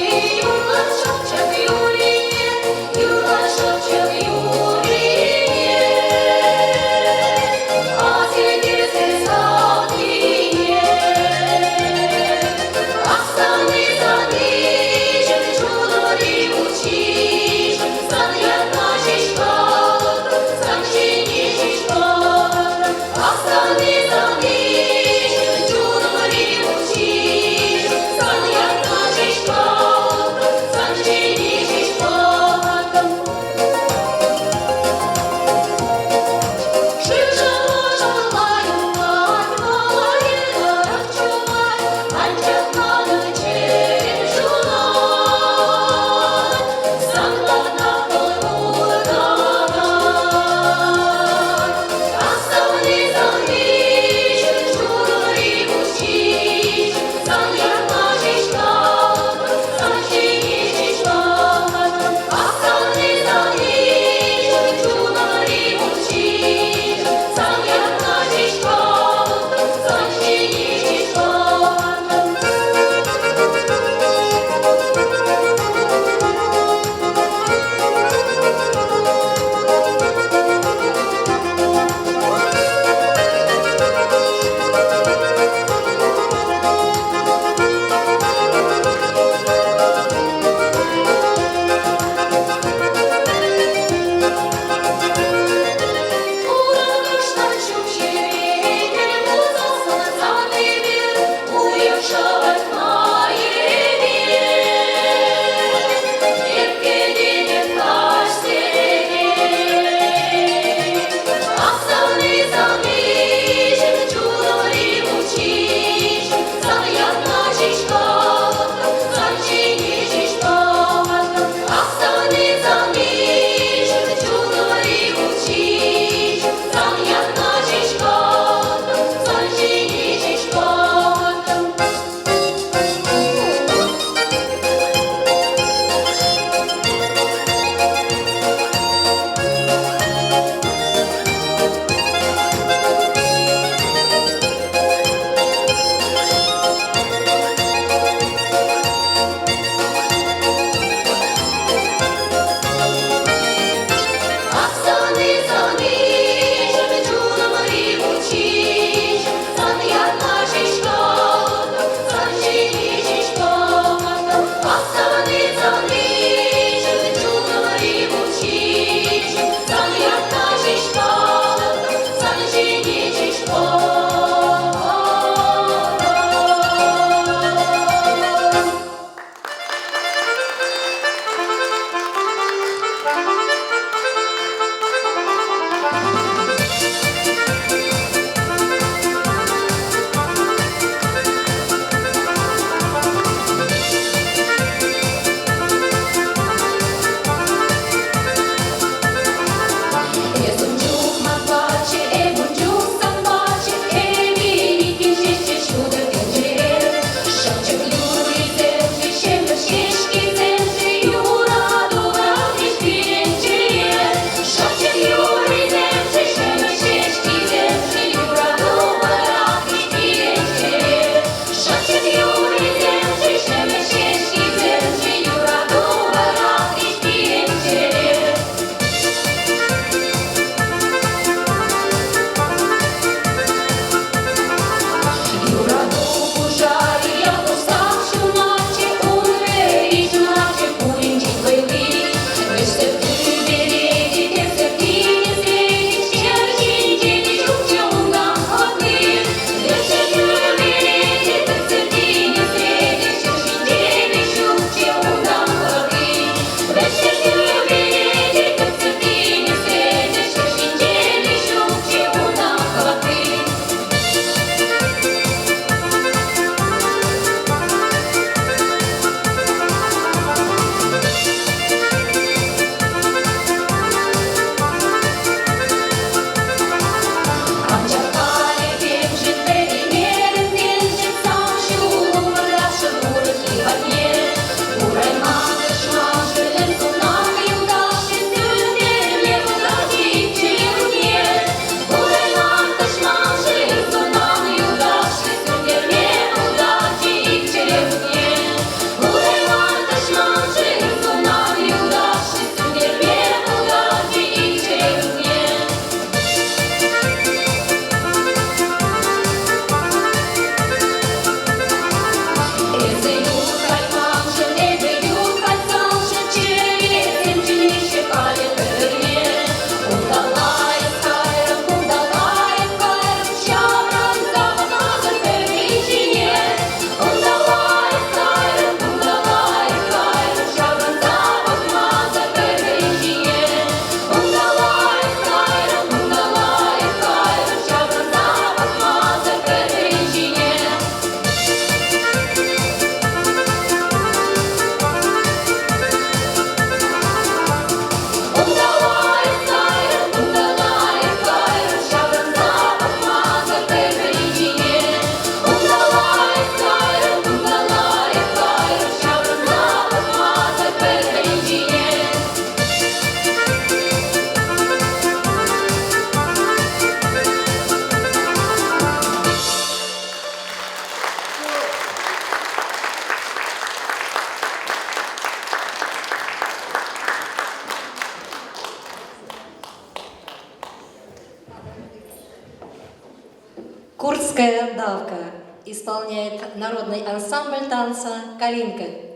Курская давка исполняет народный ансамбль танца «Калинка».